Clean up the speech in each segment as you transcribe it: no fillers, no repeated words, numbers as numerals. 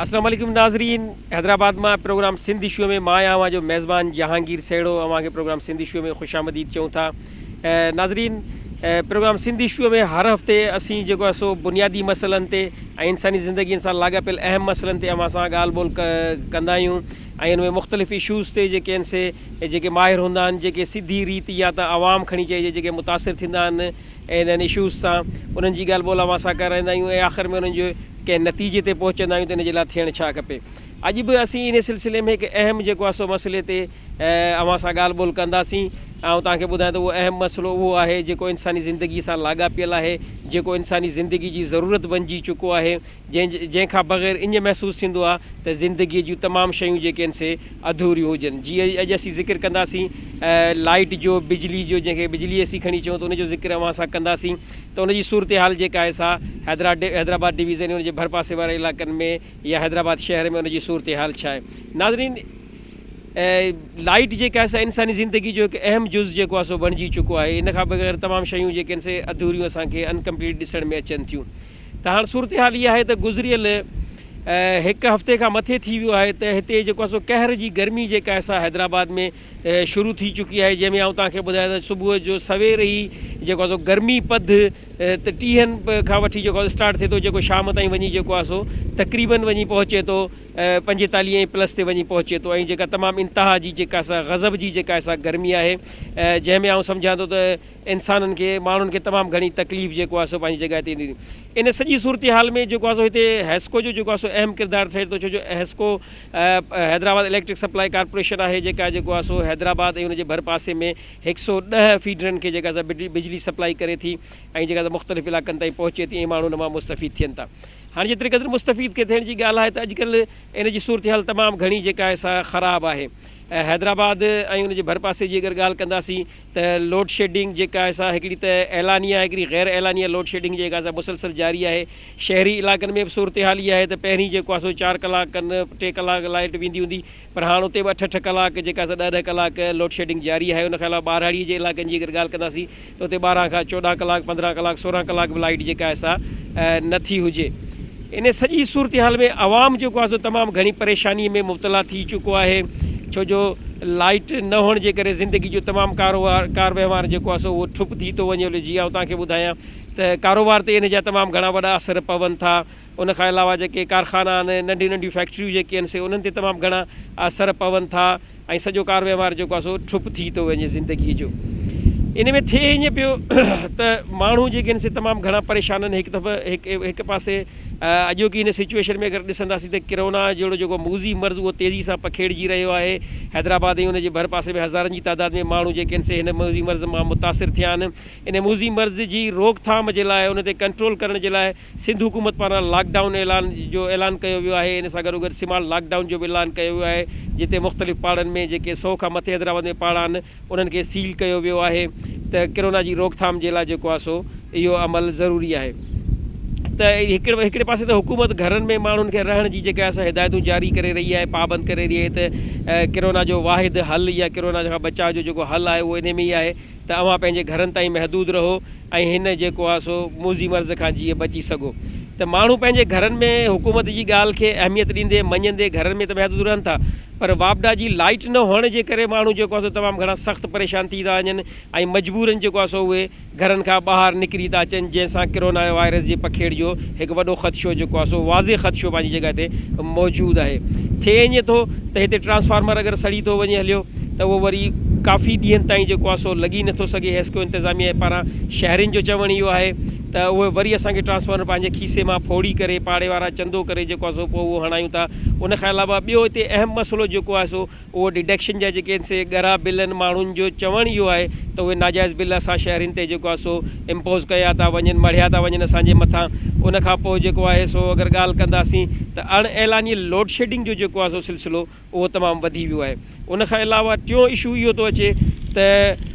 اسلام عليڪم ناظرين حيدرآباد مان پروگرام سنڌ اشو ۾ مان آهيان اوهان جو ميزبان جهانگير سهڙو اوهان کي پروگرام سنڌ اشو ۾ خوش آمديد چئون ٿا ناظرين پروگرام سنڌ اشو ۾ هر هفتي اسين جيڪو آهي سو بنيادي مسئلن تي ۽ انساني زندگين سان لاڳاپيل اهم مسئلن تي اوهان سان ڳالهه ٻولهه ڪندا آهيون ۽ ان ۾ مختلف اشوز تي جيڪي آهن سي جيڪي ماهر هوندا آهن جيڪي سڌي ريت يا ته عوام کڻي چئجي جيڪي متاثر ٿيندا آهن انهن اشوز سان انهن جي ڳالهه ٻولهه اوهان سان ڪرائيندا آهيون ۽ آخر ۾ انهن جي ڪنهن نتيجي تي پهچندا آهيون ته ان جي لاء ٿيڻ ڇا کپي. اڄ به اسين انهي سلسلي ۾ هڪ اهم جيڪو آهي سو مسئلي تي اوهان سان ڳالهه ٻولهه ڪنداسين. آئون توهان کي ٻڌايان ته اهو اهم مسئلو اهو آهي جيڪو انساني زندگي سان لاڳاپيل آهي، جيڪو انساني زندگي جي ضرورت بنجي چڪو آهي، جنهن جنهن کان بغير ائين محسوس ٿيندو آهي ته زندگيء جون تمام شيون جيڪي آهن سي اڌوريون هجن. جيئن اڄ اسين ذڪر ڪنداسين لائيٽ جو، بجلي جو، جنهن کي بجلي اسين کڻي چئون ته ان جو ذڪر اوهان سان ڪنداسين ته ان جي صورتحال جيڪا آهي سا حيدرآباد ڊويزن ۽ ان جي ڀرپاسي واري علائقن ۾ يا حيدرآباد شهر ۾ ان جي صورتحال ڇا آهي. ناظرين لائيٽ جيڪا آهي سا انساني زندگي جو هڪ اهم جز جيڪو آهي سو بڻجي چڪو آهي. ان کان بغير تمام شيون جيڪي آهن سي اڌوريون اسان کي انڪمپليٽ ڏسڻ ۾ اچن ٿيون. ته هاڻ صورتحال اها آهي ته گذريل هڪ هفتي کان مٿي ٿي ويو آهي ته هتي جيڪو آهي سو قهر جي گرمي جيڪا آهي سا حيدرآباد ۾ شروع ٿي چڪي آهي جنهن ۾ آئون توهان کي ٻڌايان ته صبح جو سوير ئي جيڪو آهي سو گرمي پد ته ٽيهن کان وٺي جيڪو آهي اسٽارٽ ٿئي ٿو جيڪو شام تائين وڃي جيڪو آهي سو تقريبن وڃي پهچي ٿو 45 ۽ پلس تي وڃي پهچي ٿو ۽ جيڪا تمام انتها جي جيڪا سا غضب جي جيڪا آهي سا گرمي آهي جنهن ۾ آئون سمجهان ٿو ته انسانن کي ماڻهن کي تمام گهڻي تڪليف جيڪو آهي سو پنهنجي جڳهه تي ايندي ان سڄي صورتحال ۾ جيڪو آهي سو هتي حيسڪو جو جيڪو آهي سو اهم ڪردار ٿئي ٿو ڇو جو HESCO Hyderabad electric supply corporation آهي جيڪا جيڪو آهي سو حيدرآباد ۽ ان جي ڀر پاسي ۾ 110 فيڊرن کي جيڪا سا بجلي سپلائي ڪري ٿي ۽ جيڪا سا مختلف علائقن تائين پهچي ٿي ۽ ماڻهو ان مان مستفيد ٿين ٿا هاڻي جيتري قدر مستفيد کي ٿيڻ جي ڳالهه آهي ته اڄڪلهه ان جي صورتحال تمام گهڻي جيڪا آهي سا خراب آهي حيدرآباد ۽ ان جي ڀرپاسي جي اگر ڳالهه ڪنداسين ته لوڊشيڊنگ جيڪا آهي سا هڪڙي ته اعلانيه آهي هڪڙي غير اعلانيه لوڊشيڊنگ جيڪا آهي سا مسلسل جاري آهي شهري علائقن ۾ به صورتحال اها آهي ته پهرين جيڪو آهي سو چار ڪلاڪ کن ٽي ڪلاڪ لائيٽ ويندي هوندي پر هاڻ اتي به اٺ اٺ ڪلاڪ جيڪا سا ڏهه ڏهه ڪلاڪ لوڊشيڊنگ جاري آهي ان کان علاوه ٻهراڙي جي علائقن جي اگر ڳالهه ڪنداسين ته اتي 12 کان 14 ڪلاڪ 15 ڪلاڪ 16 ڪلاڪ به لائيٽ جيڪا آهي سا نه ٿي هجي ان سڄي صورتحال ۾ عوام جيڪو آهي سو تمام گهڻي پريشاني ۾ مبتلا ٿي چڪو آهي ڇو جو لائيٽ نه هئڻ جي ڪري زندگي جو تمام ڪاروبار ڪار وهنوار جيڪو آهي سو اهو ٺپ ٿي ٿو وڃي جي آئون توهان کي ٻڌايان ته ڪاروبار تي ان جا تمام گهڻا وڏا اثر پون ٿا ان کان علاوه جيڪي ڪارخانا آهن ننڍيون ننڍيون فيڪٽريون جيڪي آهن سي انهن تي تمام گهڻا اثر پون ٿا ۽ سڄو ڪار وهنوار جيڪو آهي سو ٺپ ٿي ٿو وڃي زندگيء جو. ان ۾ ٿئي ائين پيو ته ماڻهو جيڪي آهن سي تمام گهڻا پريشان آهن هڪ دفعي هڪ هڪ پاسي اڄوڪي هن سچوئيشن ۾ اگر ڏسنداسين ته ڪرونا جهڙو جيڪو موذي مرض اهو تيزي سان پکيڙجي رهيو آهي حيدرآباد ۽ ان جي ڀر پاسي ۾ هزارن جي تعداد ۾ ماڻهو جيڪي آهن سي هن موذي مرض مان متاثر ٿيا آهن ان موذي مرض جي روڪٿام جي لاء ان تي ڪنٽرول ڪرڻ جي لاء سنڌ حڪومت پاران لاڪ ڊائون اعلان جو اعلان ڪيو ويو آهي ان سان گڏوگڏ سمال لاڪ ڊائون جو به اعلان ڪيو ويو آهي جتي مختلف پاڙن ۾ جيڪي سئو کان مٿي حيدرآباد ۾ پاڙا آهن انهن کي سيل ڪيو ويو آهي ته ڪرونا جي روڪٿام جي لاء جيڪو آهي سو اهو عمل ضروري آهي ته هڪڙي پاسي ته حڪومت گهرن ۾ ماڻهن کي رهڻ جي جيڪا آهي سا هدايتون جاري ڪري رهي آهي پابند ڪري رهي آهي ته ڪرونا جو واحد حل يا ڪرونا کان بچاء جو جيڪو حل آهي اهو انهي ۾ ئي آهي ته اوهان پنهنجي گهرن تائين محدود رهو ۽ هن جيڪو آهي سو موذي مرض کان جيئن بچي سگهو ته ماڻهو پنهنجي گهرن ۾ حڪومت جي ڳالهه کي اهميت ڏيندي مڃيندي گهرن ۾ ته محدود رهن ٿا پر واپڊا جي لائيٽ نه هئڻ جي ڪري ماڻهو جيڪو آهي سو تمام گهڻا سخت پريشان ٿي ٿا وڃن ۽ مجبورن جيڪو آهي سو اهي گهرن کان ٻاهر نڪري ٿا اچن جنهن سان ڪرونا وائرس جي پکيڙ جو هڪ وڏو خدشو جيڪو آهي سو واضح خدشو پنهنجي جڳهه تي موجود آهي. ٿئي ائين ٿو ته هتي ٽرانسفارمر اگر سڙي ٿو وڃي هليو ته اهو وري ڪافي ڏينهن تائين جيڪو آهي سو لڳي نٿو سگهي حيسڪو انتظاميه پاران شهرين جو چوڻ اهو آهي ته اهي وري اسان کي ٽرانسفارمر پنهنجي کيسي مان ڦوڙي ڪري پاڙي وارا چندو ڪري جيڪو آهي سو پوء اهو هڻايون ٿا ان کان علاوه ٻيو هتي اهم مسئلو جيڪو آهي سو اهو ڊڊڪشن جا جيڪي سي ڳرا بل آهن ماڻهن جو چوڻ اهو آهي ته اهي ناجائز بل اسان شهرين تي جيڪو آهي سو امپوز ڪيا ٿا وڃن مڙهيا ٿا وڃن اسان جي مٿان ان کان پوء جيڪو آهي سو اگر ڳالهه ڪنداسين ته اڻ اعلانيل لوڊشيڊنگ جو جيڪو آهي سو سلسلو اهو تمام وڌي ويو آهي ان کان علاوه ٽيون اشو اهو ٿو اچي ته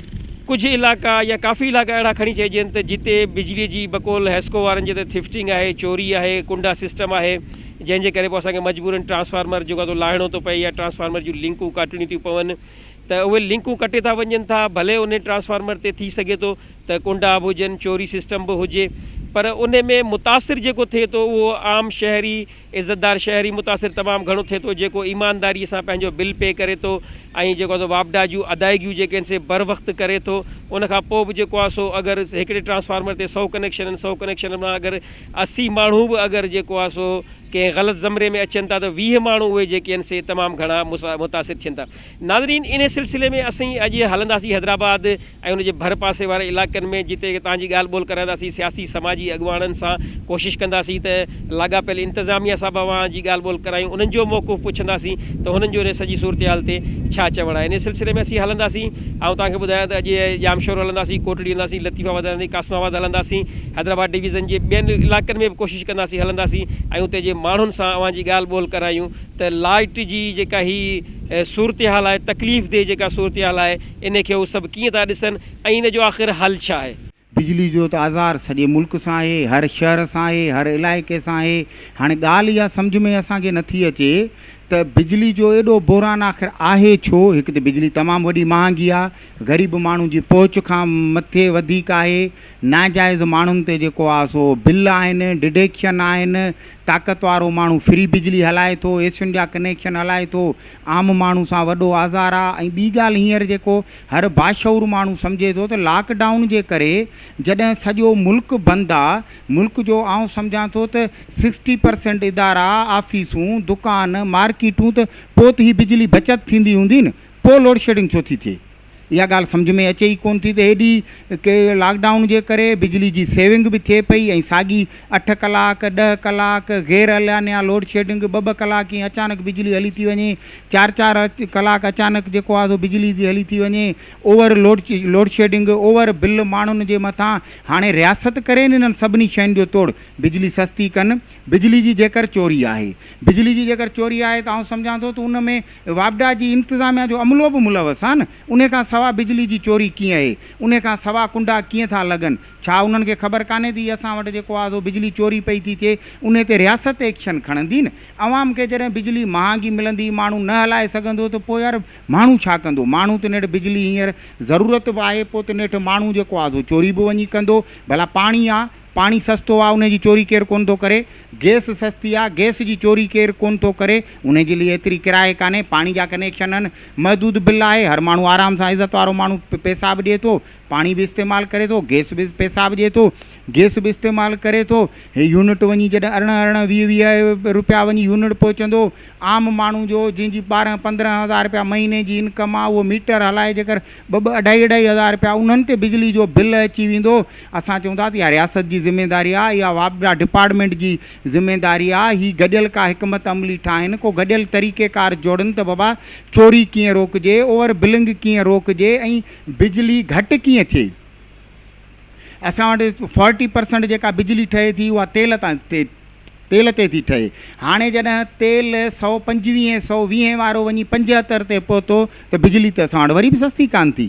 ڪجهه علائقا يا ڪافي علائقا اهڙا کڻي چئجن ته جتي بجلي جي بقول حيسڪو وارن جي ته ٿفٽنگ آهي چوري آهي ڪنڊا سسٽم آهي جنهن جي ڪري پوء اسان کي مجبورن ٽرانسفارمر جيڪو آهي سو لاهڻو ٿو پئي يا ٽرانسفارمر جون لنڪون ڪاٽڻيون ٿيون پون ته اهي لنڪون ڪٽي ٿا وڃن ٿا ڀلي انهي ٽرانسفارمر تي ٿي سگهي ٿو ته ڪنڊا به هجن چوري سسٽم به هجي پر ان ۾ متاثر جيڪو ٿئي ٿو اهو عام شهري عزتدار شهري متاثر تمام گهڻو ٿئي ٿو جيڪو ايمانداري سان پنهنجو بل پي ڪري ٿو ۽ جيڪو آهي سو واپڊا جون ادائگيون جيڪي آهن سي بر وقت ڪري ٿو ان کان پوء به جيڪو آهي سو اگر هڪڙي ٽرانسفارمر تي سئو ڪنيڪشن آهن سئو ڪنيڪشن مان اگر 80 ماڻهو به اگر جيڪو آهي سو ڪنهن غلط زمري ۾ اچن ٿا ته 20 ماڻهو اهي جيڪي آهن سي تمام گهڻا متاثر ٿين ٿا. ناظرين انهي سلسلي ۾ اسين اڄ هلنداسين حيدرآباد ۽ ان جي ڀر پاسي واري علائقن ۾ جتي توهان جي ڳالهه ٻولهه ڪرائينداسين سياسي سماجي اڳواڻن سان ڪوشش ڪنداسين ته لاڳاپيل انتظاميه سان به اوهان جي ڳالهه ٻولهه ڪرايون انهن جو موقف پڇنداسين ته هنن جو انهي سڄي صورتحال تي ڇا چوڻ آهي انهي سلسلي ۾ اسين هلنداسين آئون توهان کي ٻڌايان ته اڄ ڄامشورو هلنداسين ڪوٽڙي هلنداسين لطيف آباد هلنداسين قاسم آباد هلنداسين حيدرآباد ڊويزن جي ٻين علائقن ۾ به ڪوشش ڪنداسين هلنداسين ۽ اتي جي ماڻهن سان اوهان جي ڳالهه ٻولهه ڪرايون ته لائٽ جي جيڪا هي صورتحال آهي تڪليف ده جيڪا صورتحال آهي انهي کي هو سڀ ڪيئن ٿا ڏسن ۽ ان جو آخر حل ڇا آهي. بجلي جو ته آزار سڄي ملڪ سان آهي، هر شهر سان آهي، هر علائقي سان آهي. هاڻي ڳالهه اها سمجهه ۾ اسان کي نٿي اچي ته بجلي جو ايڏو بحران آخر آهي ڇو؟ هڪ ته بجلي تمام وڏي مهانگي آهي، غريب ماڻهو جي پهچ کان مٿي وڌيڪ آهي، ناجائز ماڻهن تي جيڪو آ سو بل آهن، ڊڊيڪشن آهن، طاقت وارو ماڻهو فري بجلي هلائي ٿو، ايسين جا ڪنيڪشن هلائي ٿو، عام ماڻهو سان وڏو آزار آ ۽ ٻي ڳالهه هينئر جيڪو هر باشعور ماڻهو سمجهي ٿو ته لاڪ ڊائون جي ڪري جڏهن سڄو ملڪ بند آ، ملڪ جو آئون سمجهان ٿو ته سڪسٽي پرسينٽ ادارا، آفيسون، دڪان، مارڪيٽون ته پوء ته هي بجلي بچت ٿيندي هوندي نه، پوء لوڊشيڊنگ ڇو ٿي ٿئي؟ اها ڳالهه سمجهه ۾ اچي ئي ڪونه ٿي ته هيڏي ڪي لاڪ ڊائون جي ڪري بجلي جي سيونگ به ٿئي پئي ۽ ساڳي اٺ ڪلاڪ، ڏهه ڪلاڪ غير اعلانيا لوڊ شيڊنگ، ٻه ٻه ڪلاڪ ائين اچانڪ بجلي هلي ٿي وڃي، چار چار ڪلاڪ اچانڪ جيڪو آهي سو بجلي ٿي هلي ٿي وڃي، over load load shedding, over bill ماڻهن جي مٿان، هاڻي رياست ڪري نه انهن سڀني شين جو توڙ، بجلي سستي ڪن، بجلي جي جيڪر چوري آهي، بجلي جي جيڪر چوري آهي ته آئون سمجهان ٿو ته ان ۾ واپڊا جي انتظاميا جو عملو به ملوث آ نه، انهي کان سوا بجلي جي چوري ڪيئن اهي، انهي کان سوا ڪنڊا ڪيئن ٿا لڳن، ڇا انهن کي خبر ڪانهي ته هي اسان وٽ جيڪو آ سو بجلي چوري پئي ٿي ٿئي، انهي تي رياست ايڪشن کڻندي نه، عوام کي جڏهن بجلي مهانگي ملندي، ماڻهو نه هلائي سگهندو ته پوء يار ماڻهو ڇا ڪندو، ماڻهو ته نيٺ بجلي هينئر ضرورت به آهي، پوء ته نيٺ ماڻهو جيڪو آ سو چوري به وڃي ڪندو، ڀلا پاڻي آ، پاڻي سستو آ انهي جي چوري ڪير ڪونه ٿو ڪري، گئس سستي آ گئس جي چوري ڪير ڪونه ٿو ڪري، انهي جي لئي ايتري ڪرايي ڪانهي، پاڻي جا ڪنيڪشن آهن، محدود بل آهي، هر ماڻهو آرام سان عزت وارو ماڻهو پئسا به ڏئي ٿو، پاڻي به استعمال ڪري ٿو، گئس به پئسا به ڏئي ٿو، گئس به استعمال ڪري ٿو، هي يونٽ وڃي جڏهن ارڙهن ارڙهن ويهه ويهه روپيا وڃي يونٽ پهچندو، عام ماڻهو جو جنهن جي 12 15 هزار روپيا مهيني جي انڪم آ اهو ميٽر هلائي جيڪر ٻه ٻه اڍائي اڍائي هزار رپيا انهن تي بجلي جو بل اچي ويندو، اسان چئون ٿا ته اها رياست جي ذميداري آهي، اها واپڊا ڊپارٽمينٽ جي ذميداري آهي، هي گڏيل ڪا حڪمت عملي ٺاهين، ڪو گڏيل طريقيڪار جوڙن ته بابا چوري ڪيئن روڪجي، اوور بلنگ ڪيئن روڪجي ۽ بجلي گهٽ ڪيئن ٿئي. اسان وٽ فورٽي پرسنٽ جيڪا بجلي ٺهي ٿي اها تيل تان تيل تي ٿي ٺهي. هاڻي جڏهن تيل 125 120 وارو وڃي 75 تي پهتو ته بجلي ته اسان وٽ وري به سستي ڪانه ٿي.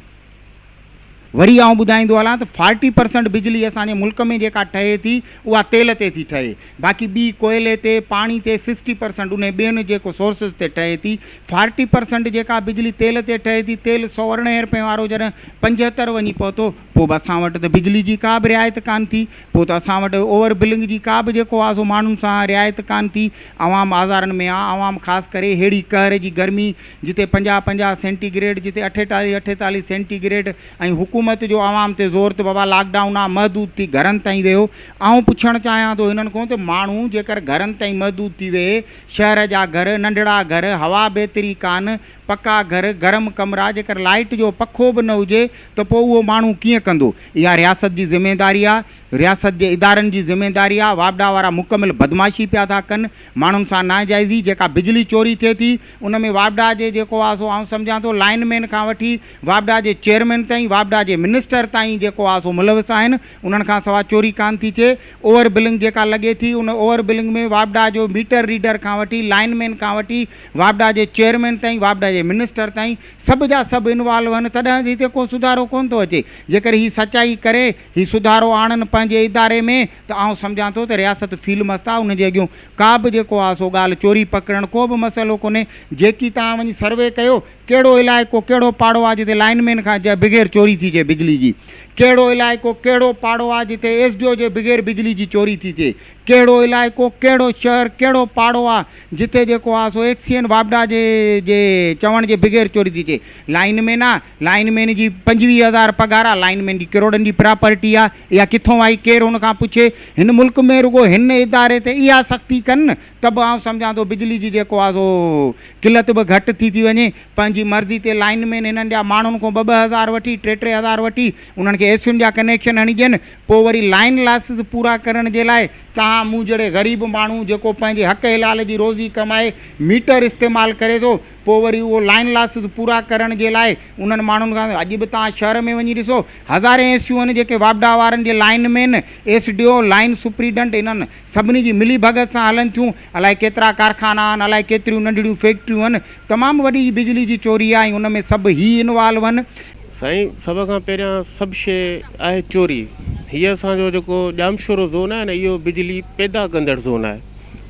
وري آئون ٻڌائيندو هلان ته فارٽي پرسنٽ بجلي اسان جي ملڪ ۾ جيڪا ٺهي ٿي اها تيل تي ٿي ٺهي. باقي ٻي ڪوئلي تي، پاڻي تي سڪسٽي پرسنٽ انهي ٻين جيڪو سورسز تي ٺهي ٿي. فارٽي پرسنٽ جيڪا بجلي تيل تي ٺهي ٿي، تيل 118 رپين وارو جڏهن 75 وڃي پهتو پوء به اسان وٽ ته بجلي جي ڪا به رعايت ڪانه ٿي. پوء ته اسان وٽ اوور بلنگ جي ڪا به جيڪو آ سو ماڻهن سان رعايت ڪانه ٿي. عوام آزارن ۾ آ، عوام خاص ڪري ههڙي قهر جي گرمي جتي 50 50 سينٽي گريڊ جتي 48 48 سينٽي گريڊ ۽ حڪومت جو عوام تي زور ته بابا لاڪ ڊائون آ محدود ٿي گهرن تائين ويهو. آئون پڇڻ چاهيان ٿو هنن کان ته ماڻهو جيڪر گهرن تائين محدود ٿي ويهي، شهر جا گهر، ننڍڙا گهر، هوا به ايتري ڪانه، پڪا گهر، گرم ڪمرا، جيڪر لائيٽ جو پکو به نه هجي ته پوء اهو ماڻهو ڪيئن ڪندو؟ اها رياست جي ذميداري آ، رياست جي ادارن جي ذميداري آ، واپڊا وارا مڪمل بدمعاشي پيا ٿا ڪن، ماڻهن سان ناجائزي، جيڪا بجلي چوري ٿئي ٿي ان ۾ واپڊا جي جيڪو آ سو آئون سمجهان ٿو لائين مين کان وٺي واپڊا جي چيئرمين تائين، واپڊا جي منسٽر تائين جيڪو آ سو ملوث آهن، انهن کان سوا چوري ڪانه ٿي ٿئي، اوور بلنگ جيڪا لڳي ٿي ان اوور بلنگ ۾ واپڊا جو ميٽر ريڊر کان وٺي لائين مين کان وٺي واپڊا جي چيئرمين تائين واپڊا جي منسٽر تائين سڀ جا سڀ انوالو آهن تڏهن هتي ڪو سڌارو ڪونه ٿو اچي جيڪر هي سچائي ڪري هي سڌارو آڻن پنهنجي اداري ۾ ته آئون سمجهان ٿو ته رياست فيل مست آهي ان جي اڳيون ڪا به جيڪو آهي سو ڳالهه چوري پڪڙڻ ڪو به مسئلو ڪونهي جيڪي توهان وڃي سروي ڪيو ڪهڙو علائقو ڪهڙو پاڙو آ جتي لائن مين کان بغير چوري ٿي ٿئي بجلي جي؟ ڪهڙو علائقو ڪهڙو پاڙو آ جتي ايس ڊي او جي بغير بجلي جي چوري ٿي ٿئي؟ ڪهڙو علائقو ڪهڙو شهر ڪهڙو پاڙو آ جتي جيڪو آ سو ايڪس سي اين واپڊا جي جي چوڻ جي بغير چوري ٿي ٿئي؟ لائن مين آ لائن مين جي 25 هزار پگهار آ لائن مين جي ڪروڙن جي پراپرٽي آ اها ڪٿون آئي ڪير هن کان پڇي؟ هن ملڪ ۾ رڳو هن اداري تي اها سختي ڪن ته به آئون سمجهان ٿو بجلي جي جيڪو آ سو قلت به گهٽ ٿي ٿي وڃي. پنهنجي مرضي تي لائن مين هنن جا ماڻهن کان ٻه ٻه هزار وٺي ٽي ٽي هزار وٺي انهن کي اي سين جا ڪنيڪشن هڻي ڏين پوء وري لائن لاسز پورا ڪرڻ جي لاء توهان مون جهڙي غريب ماڻهو جيڪو پنهنجي حق حلال جي روزي ڪمائي ميٽر استعمال ڪري ٿو پوء وري اهو لائن لاسز پورا ڪرڻ جي لاء انهن ماڻهن کان اڄ به توهان شهر ۾ وڃي ڏسو هزارين اي سيون آهن جيڪي واپڊا وارن جي lineman S D O line superintendent انهن سڀني جي ملي ڀڳت سان هلن ٿيون. الائي ڪيترا ڪارخانا آهن، الائي ڪيتريون ننڍڙيون فيڪٽريون آهن. تمام وڏي بجلي جي چوري آهي ۽ ان ۾ سڀ هي انوالو آهن. سائين سڀ کان پهريان سڀ شيء آهي چوري. هي اسان جو جيڪو ڄامشورو زون آهي نه اهو بجلي پيدا ڪندڙ زون آهي.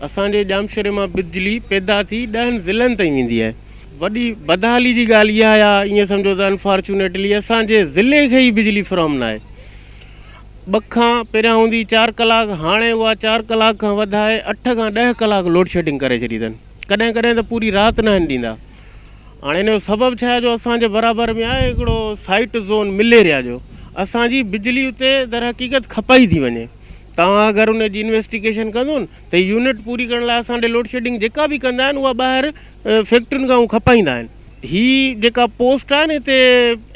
اسان جي ڄامشوري مان بجلي پيدا ٿي ڏهن ضلعن تائين ويندي آهي. وڏي بدحالي جي ڳالهه اها آهي ائين سمجهو ته انفارچونيٽلي اسان جي ضلعي کي ئي بجلي فراهم ناهي. ٻه کان پهريان هوندي چار ڪلاڪ هاڻي اها چار ڪلاڪ کان وڌائي اٺ کان ڏهه ڪلاڪ لوڊشيڊنگ ڪري ڇڏي اٿن ڪڏهن ڪڏهن ته پوري رات ناهن ڏيندا هاڻي ان جو سبب ڇا آهي جو اسان جي برابر ۾ آهي هڪڙو سائيٽ زون مليريا جو اسان جي بجلي اتي در حقيقت کپائي ٿي وڃي توهان اگر ان جي انويسٽيگيشن ڪندو ته يونٽ پوري ڪرڻ لاء اسان ڏي لوڊشيڊنگ جيڪا به ڪندا آهن اها ٻاهر فيڪٽرين کان هو کپائيندا آهن. هي جيڪا پوسٽ آهي نه هتي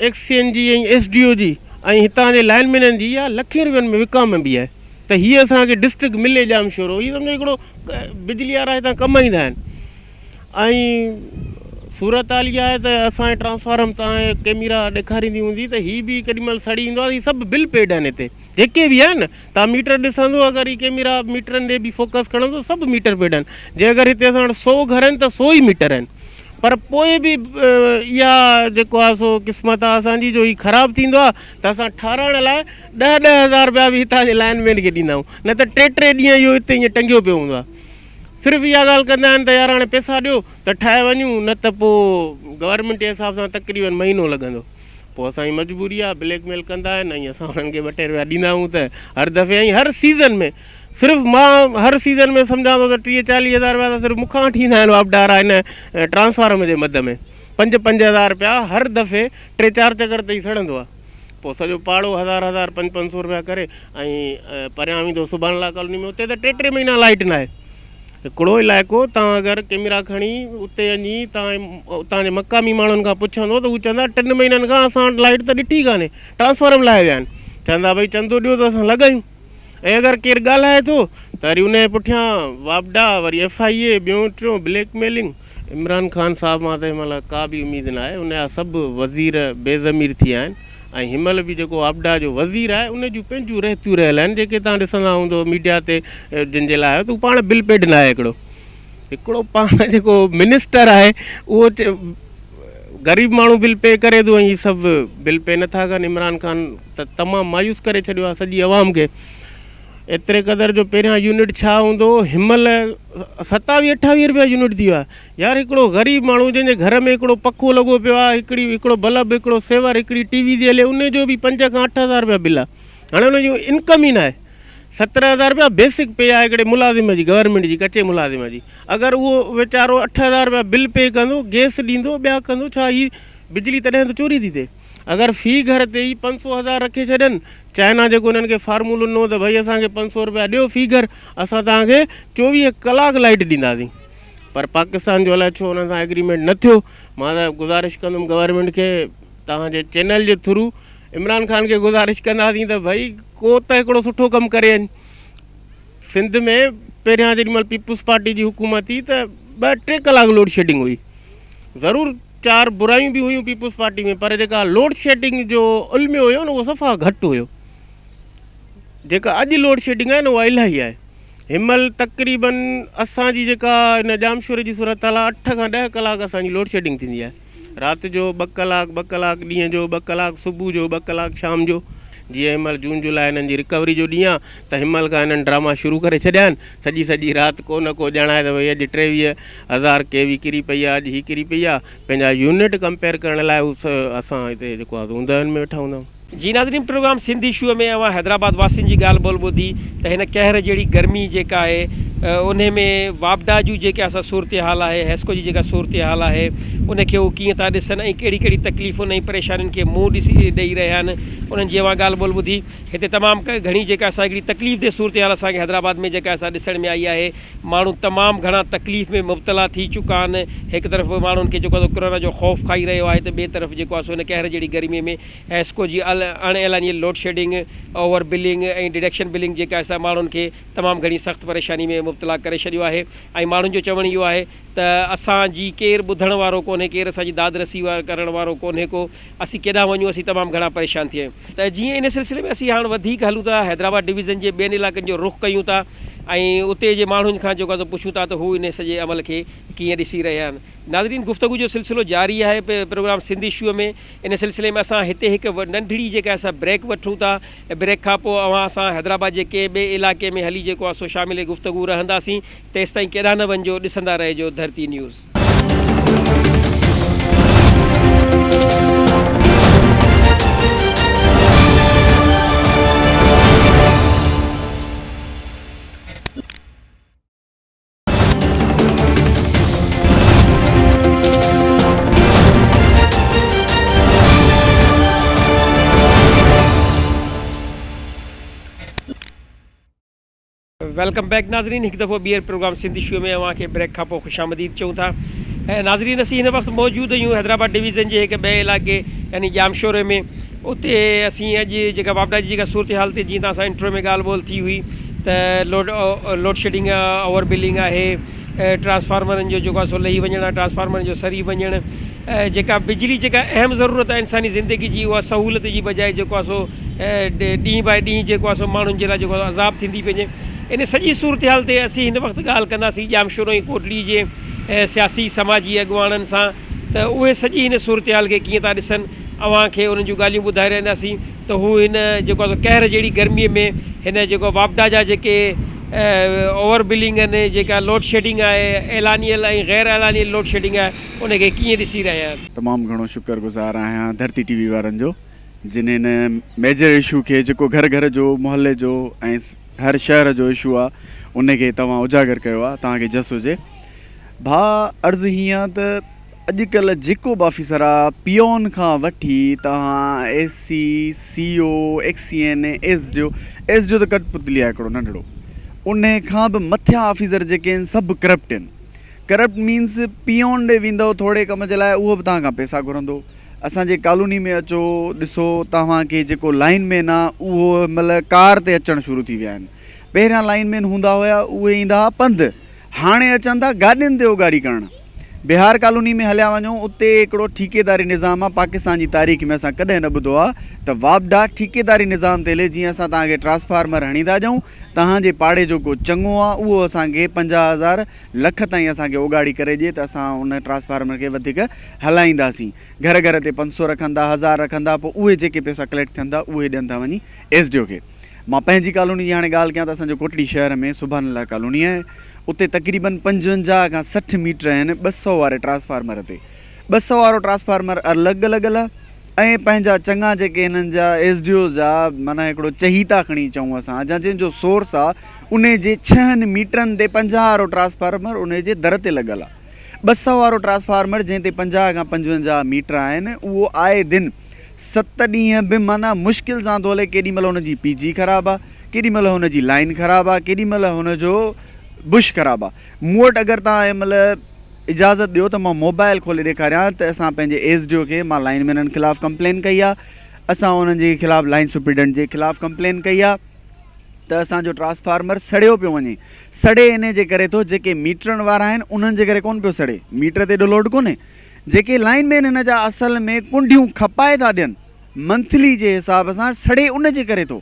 ايڪس سي اين جي ۽ ايس ڊي او جي ۽ هتان جي لائن مينن جي اها لکين روپين ۾ وڪامبي آهي ته هي اسان کي ڊسٽرڪٽ ملي ڄامشورو هي سمجهو هڪڙو بجلي وارا هتان ڪمائيندا آهن ۽ صورت حال اها آهي ته اسان جي ٽرانسفارم تان ڪيميرا ڏيکاريندي هوندي ته هي به ڪيڏي مهل سڙي ايندو آهي هي سڀ بل پيڊ آهن هتي جيڪي به آهن توهان ميٽر ڏسندو اگر هي ڪيميرا ميٽرن ڏي به فوڪس کڻندو سڀ ميٽر پيڊ آهن جي اگر هتي اسان وٽ سو گهر آهن ته سو ئي ميٽر آهن پر پوء به اها جيڪو آهي سو قسمت آهي اسان جي جو هي خراب ٿيندو آهي ته اسان ٺهرائڻ لاء ڏهه ڏهه هزار رپيا به هتان جي لائن مين کي ڏيندا آهيون نه ته ٽي ٽي ڏينهن اهو هتي ائين ٽنگيو پيو هوندو آهي صرف اها ڳالهه ڪندا آهن ته يار هاڻي پئسا ڏيو ته ٺاهي وڃون نه ته پوء گورنمينٽ جي حساب سان تقريبن مهينو لڳندو پوء اسان جي مجبوري آهي بليڪ ميل ڪندا آهن ۽ اسان انهن کي ٻه ٽي روپيا ڏيندا آهيون ته هر دفعي ۽ هر سيزن ۾ صرف مان هر سيزن ۾ سمجهان ٿو ته 30 40 هزار روپيا ته صرف مون کان وٺي ايندا آهن واپڊارا هن ٽرانسفارم جي مد ۾ پنج پنج هزار روپيا هر دفعي ٽي چار چڪر ته هي سڙندو آهي پوء سڄو پاڙو هزار هزار پنج پنج سو روپيا ڪري ۽ پريان ويندو سبحان الله ڪالوني ۾ اتي ته ٽي ٽي مهينا لائيٽ ناهي هڪڙو علائقو توهان اگر ڪيميرا کڻي اتي وڃي توهان اتان جي مقامي ماڻهن کان پڇندو ته هو چوندا ٽن مهينن کان اسان وٽ لائيٽ ته ڏٺي ڪانهي ٽرانسفارم لاهي ويا آهن چوندا ڀئي چندو ڏيو ته اسان لڳايون ۽ اگر ڪير ڳالهائي ٿو ته وري ان جي پٺيان واپڊا وري ايف I اي ٻيو ٽيون بليڪ ميلنگ عمران خان صاحب مان ته هن مهل ڪا به اميد ناهي ان جا سڀ وزير بي ضمير ٿي ويا آهن ۽ هن مهل به جيڪو واپڊا جو وزير آهي ان جون پنهنجون رهتيون رهيل آهن جيڪي توهان ڏسندا هوندو ميڊيا تي جن جي لاء آيو ته هو پاڻ بل پيڊ ناهي هڪڙو هڪڙو پاڻ جيڪو منسٽر آهي اهو غريب ماڻهو بل پي ڪري ٿو ۽ هي سڀ بل پي نٿا ڪن عمران خان ته تمام مايوس ڪري ڇڏيو آهي سڄي عوام کي ايتري قدر جو پهريان يونٽ ڇا هوندو هو هن مهل ستاويهه اٺاويهه روپيا يونٽ ٿي ويو آهي يار هڪڙو غريب ماڻهو جنهن جي گهر ۾ هڪڙو پکو لڳو پيو آهي هڪڙي هڪڙو بلب هڪڙو سيور هڪڙي ٽي وي ٿي هلي ان جو به پنج کان اٺ هزار روپيا بل آهي هاڻي ان جو انڪم ئي ناهي سترهن هزار روپيا بيسڪ پي آهي هڪڙي ملازم جي گورنمينٽ جي ڪچي ملازم جي اگر اهو ويچارو اٺ هزار روپيا بل پي ڪندو گيس ڏيندو ٻيا ڪندو ڇا هي بجلي تڏهن ته چوري ٿي ٿئي اگر في گهر تي ئي پنج سو هزار رکي ڇڏن، چائنا جيڪو انهن کي فارمولو ڏنو ته ڀئي اسان کي پنج سو روپيا ڏيو في گهر، اسان توهان کي 24 ڪلاڪ لائيٽ ڏينداسين. پر پاڪستان جو الائي ڇو انهن سان ايگريمينٽ نه ٿيو. مان ته گذارش ڪندم گورنمينٽ کي توهان جي چينل جي ٿرو عمران خان کي گذارش ڪنداسين ته ڀئي ڪو ته هڪڙو سٺو ڪم ڪري وڃ. سنڌ ۾ پهريان جيڏي مهل پيپلز پارٽي جي حڪومت ٿي ته ٻه ٽي ڪلاڪ لوڊ شيڊنگ هئي. ضرور چار برايون به هيون پيپلز پارٽي ۾ پر جيڪا لوڊ شيڊنگ جو الميو هيو نه اهو صفا گهٽ هيو جيڪا اڄ لوڊ شيڊنگ آهي نه اها الاهي آهي هن مهل تقريبن اسان جي جيڪا هن ڄامشوري جي صورت حال آهي اٺ کان ڏهه ڪلاڪ اسان جي لوڊ شيڊنگ ٿيندي آهي رات جو ٻه ڪلاڪ ٻه ڪلاڪ ڏينهن جو ٻه ڪلاڪ صبح جو ٻه ڪلاڪ شام جو جيئن هن مهل جون جولاء هنن جي رڪوري جو ڏينهن آ ته هن مهل کان هنن ڊراما شروع ڪري ڇڏيا آهن. سڄي سڄي رات ڪو نه ڪو ڄاڻائي ته ڀئي اڄ 23,000 ڪي وي ڪري پئي آ، اڄ هي ڪري پئي آ. پنهنجا يونٽ ڪمپيئر ڪرڻ لاء هو اسان هتي جيڪو آ سو اونداهين ۾ ويٺا هوندا آهيون. جي ناظرين پروگرام سنڌ اشو ۾ اوهان حيدرآباد واسين جي ڳالهه ٻولهه ٻڌي ته هن قهر جهڙي گرمي جيڪا آهي انهي ۾ واپڊا جون جيڪي اسان صورتحال آهي حيسڪو جي جيڪا صورتحال آهي ان کي هو ڪيئن ٿا ڏسن ۽ ڪهڙي ڪهڙي تڪليفن ۽ پريشانين کي منهن ڏسي ڏئي رهيا آهن انهن جي اوهان ڳالهه ٻولهه ٻڌي هتي تمام گهڻي جيڪا اسان هڪڙي تڪليف ده صورتحال اسان کي حيدرآباد ۾ جيڪا اسان ڏسڻ ۾ آئي آهي ماڻهو تمام گهڻا تڪليف ۾ مبتلا ٿي چڪا آهن هڪ طرف ماڻهن کي جيڪو آهي سو ڪرونا جو خوف کائي رهيو آهي ته ٻئي طرف جيڪو آهي سو هن قهر جهڙي گرمي ۾ حيسڪو جي اڻ اعلانيل load shedding, over billing ۽ deduction billing جيڪا آهي سا ماڻهن کي تمام گهڻي سخت پريشاني ۾ مبتلا ڪري ڇڏيو آهي ۽ ماڻهن جو چوڻ اهو آهي ته اسان جي ڪير ٻڌڻ وارو ڪونهي ڪير اسان جي داد رسي ڪرڻ وارو ڪونهي ڪو اسين ڪيڏانهن وڃون اسين تمام گهڻا پريشان ٿي آهيون ته جيئن ان سلسلي ۾ اسين هاڻ وڌيڪ هلون ٿا حيدرآباد ڊويزن جي ٻين علائقن جو رخ ڪيون ٿا ۽ اتي جي ماڻهن کان جيڪو آهي سو پڇون ٿا ته هو ان سڄي عمل کي ڪيئن ڏسي رهيا آهن ناظرين گفتگو جو سلسلو جاري آهي پروگرام سنڌ اشو ۾ ان سلسلي ۾ اسان هتي هڪ ننڍڙي جيڪا آهي سا بريڪ وٺون ٿا بريڪ کان پوء اوهان سان حيدرآباد جي ڪنهن ٻئي علائقي ۾ هلي جيڪو آهي سو شامل گفتگو رهنداسين تيستائين ڪيڏانهن نه وڃجو ڏسندا رهجو ڌرتي نيوز. Welcome back ناظرين هڪ دفعو ٻيهر پروگرام سنڌ اشو ۾ اوهان کي بريڪ کان پوء خوش آمديد چئون ٿا ناظرين اسين هن وقت موجود آهيون حيدرآباد ڊويزن جي هڪ ٻئي علائقي يعني ڄامشوري ۾ اتي اسين اڄ جيڪا واپڊا جي جيڪا صورتحال تي جيئن توهان سان انٽرو ۾ ڳالهه ٻولهه ٿي هئي ته لوڊ لوڊشيڊنگ اوور بلنگ آهي ٽرانسفارمرن جو جيڪو آهي سو لهي وڃڻ ٽرانسفارمرن جو سري وڃڻ جيڪا بجلي جيڪا اهم ضرورت آهي انساني زندگي جي اها سهولت جي بجاء جيڪو آهي سو ڏينهن باء ڏينهن جيڪو آهي سو ماڻهن جي لاء جيڪو آهي عذاب ٿيندي پئي وڃي ان سڄي صورتحال تي اسين هن وقت ڳالهه ڪنداسين ڄامشورو ۽ ڪوٽڙي جي سياسي سماجي اڳواڻن سان ته اهي سڄي هن صورتحال کي ڪيئن ٿا ڏسن اوهان کي انهن جون ڳالهيون ٻڌائي رهنداسين ته هو هن جيڪو آهي سو قهر جهڙي گرمي ۾ هن جيڪو واپڊا جا جيڪي اوور بلنگ آهن جيڪا لوڊشيڊنگ آهي اعلانيل ۽ غير اعلانيل لوڊشيڊنگ آهي ان کي ڪيئن ڏسي رهيا آهن. تمام گهڻو شڪر گذار آهيان ڌرتي ٽي وي وارن جو جن هن ميجر اشو کي جيڪو گهر گهر جو محلي جو ۽ هر شهر جو اشو آ ان کي توهان اجاگر ڪيو آ توهان کي جس هجي ڀاء عرض هيئن آ ته اڄ ڪلهه جيڪو به آفيسر آ پيون کان وٺي توهان S C C O X C N S D O S D O ته ڪٺ پتلي آ هڪڙو ننڍڙو ان کان به مٿيان آفيسر جيڪي آهن سڀ ڪرپٽ آهن ڪرپٽ مينس پيون ڏي ويندؤ ٿوري ڪم جي لاء اهو به توهان کان پئسا گهرندو. اسان جي ڪالوني ۾ اچو ڏسو توهان کي جيڪو لائين مين آ اهو هن مهل ڪار تي اچڻ شروع ٿي ويا آهن. پهريان لائين مين هوندا هيا اهي ايندا ها پنڌ هاڻي اچن ٿا گاڏين تي اوڳاڙي ڪرڻ. بهار ڪالوني ۾ هليا وڃو اتي هڪڙو ٺيڪيداري نظام آ پاڪستان جي تاريخ ۾ اسان ڪڏهن نه ٻڌو آ ته واپڊا ٺيڪيداري نظام تي هلي جيئن اسان توهان کي ٽرانسفارمر هڻي ٿا ڏيون توهان جي پاڙي جو ڪو چڱو آ اهو اسان کي 50 هزار لک تائين اسان کي اوڳاڙي ڪري ڏي ته اسان ان ٽرانسفارمر کي وڌيڪ هلائينداسين. گهر گهر تي پنج سو رکن ٿا، هزار رکن ٿا، پوء اهي جيڪي پئسا ڪليڪٽ ٿين ٿا اهي ڏين ٿا وڃي ايس ڊي او کي. مان پنهنجي ڪالوني جي هاڻي ڳالهه ڪيان ته اسان جو ڪوٽڙي شهر ۾ سبحان الله ڪالوني آهي اتي تقريبن 55 کان 60 ميٽر آهن 200 واري ٽرانسفارمر تي. 200 وارو ٽرانسفارمر الڳ لڳل آهي ۽ پنهنجا چڱا جيڪي هنن جا ايس ڊي اوز جا معنيٰ هڪڙو چهيتا کڻي چئون اسان جا جنهن جو سورس آ انهي جي ڇهن ميٽرن تي 50 وارو ٽرانسفارمر انهي جي در تي لڳل آ 200 وارو ٽرانسفارمر جنهن تي 50 کان 55 ميٽر آهن اهو آئي دن ست ڏينهن به معنيٰ مشڪل سان ٿو هلي ڪيڏي مهل هن جي پي جي خراب آ ڪيڏي مهل هن جي لائين خراب آ ڪيڏي مهل هن جو بش خراب آ مون وٽ اگر توهان هن مهل اجازت ڏيو ته مان موبائل کولي ڏيکاريان ته اسان پنهنجي ايس ڊي او کي مان لائين مينن خلاف ڪمپلين ڪئي آ اسان انهن جي خلاف لائين سپريڊنٽ جي خلاف ڪمپلين ڪئي آ ته اسان جو ٽرانسفارمر سڙيو پيو وڃي سڙي انهي جي ڪري ٿو جيڪي ميٽرن وارا آهن انهن جي ڪري ڪونه پيو سڙي ميٽر تي ايڏو لوڊ ڪونهي جيڪي لائين مين هن جا اصل ۾ ڪنڊيون کپائي ٿا ڏين منٿلي جي حساب سان سڙي ان جي ڪري ٿو.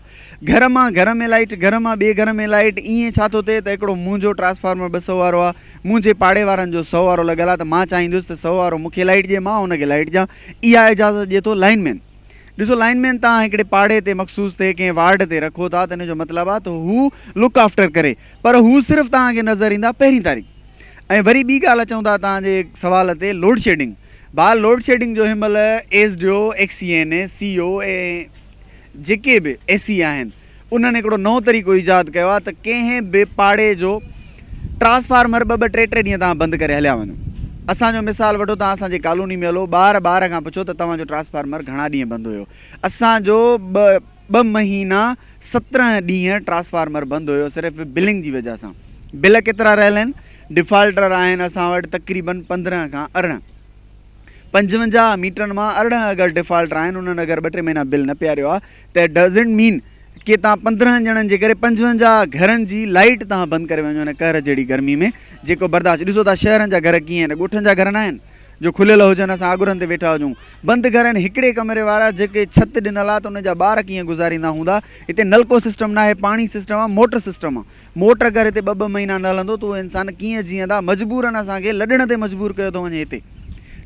گهر مان گهر ۾ لائيٽ، گهر مان ٻئي گهر ۾ لائيٽ، ائين ڇا ٿو ٿئي ته هڪڙو منهنجو ٽرانسفارمر 200 وارو آ، منهنجي پاڙي وارن جو سئو وارو لڳل آ ته مان چاهيندس ته سئو وارو مون کي لائيٽ ڏئي مان هن کي لائيٽ ڏيان، اها اجازت ڏئي ٿو لائين مين. ڏسو لائين مين توهان هڪڙي پاڙي تي مخصوص تي ڪنهن وارڊ تي رکو ٿا ته ان جو مطلب آهي ته هو لڪ آفٽر ڪري پر هو صرف توهان کي نظر ايندا پهرين تاريخ ۽ وري ٻي ڳالهه اچون ٿا توهان جي سوال تي لوڊشيڊنگ ڀاء لوڊشيڊنگ جو هن مهل S D O X E N C O ۽ جيڪي به ايس اي آهن انهن هڪڙو نئون طريقو ايجاد ڪيو آهي ته ڪنهن به پاڙي جو ٽرانسفارمر ٻه ٻه ٽي ٽي ڏينهن توهان بند ڪري هليا وڃو. اسان جو مثال وٺو توهان اسان جي ڪالوني ۾ هلو ٻار ٻار کان پڇو ته توهان جو ٽرانسفارمر گهڻا ڏينهن بند هيو. اسان جو ٻه ٻه مهينا 17 ڏينهن ٽرانسفارمر بند هيو صرف بلنگ جي وجهه سان. بل ڪيترا رهيل آهن؟ ڊفالٽر آهن اسان وٽ تقريبن 15 کان 18. 55 ميٽرن مان 18 اگر ڊفالٽر آهن انهن اگر ٻه ٽي مهينا بل نه پياريو آهي ته ڊزنٽ مين ڪي توهان 15 ڄڻن جي ڪري 55 گهرن جي لائيٽ توهان بند ڪري وڃو هن قهر جهڙي گرمي ۾ جيڪو برداشت ڏسو ٿا شهرن جا گهر ڪيئن آهن ڳوٺن جا گهر ناهن جو کليل هجن اسان اڳرن تي ويٺا هجون بند گهر آهن هڪڙي ڪمري وارا جيڪي ڇت ڏنل آهي ته ان جا ٻار ڪيئن گذاريندا هوندا هتي نلڪو سسٽم ناهي پاڻي سسٽم آهي موٽر سسٽم آهي موٽ اگر هتي ٻه ٻه مهينا نه هلندو ته اهي انسان ڪيئن جيئندا، مجبورن اسان کي لڏڻ تي مجبور ڪيو ٿو وڃي هتي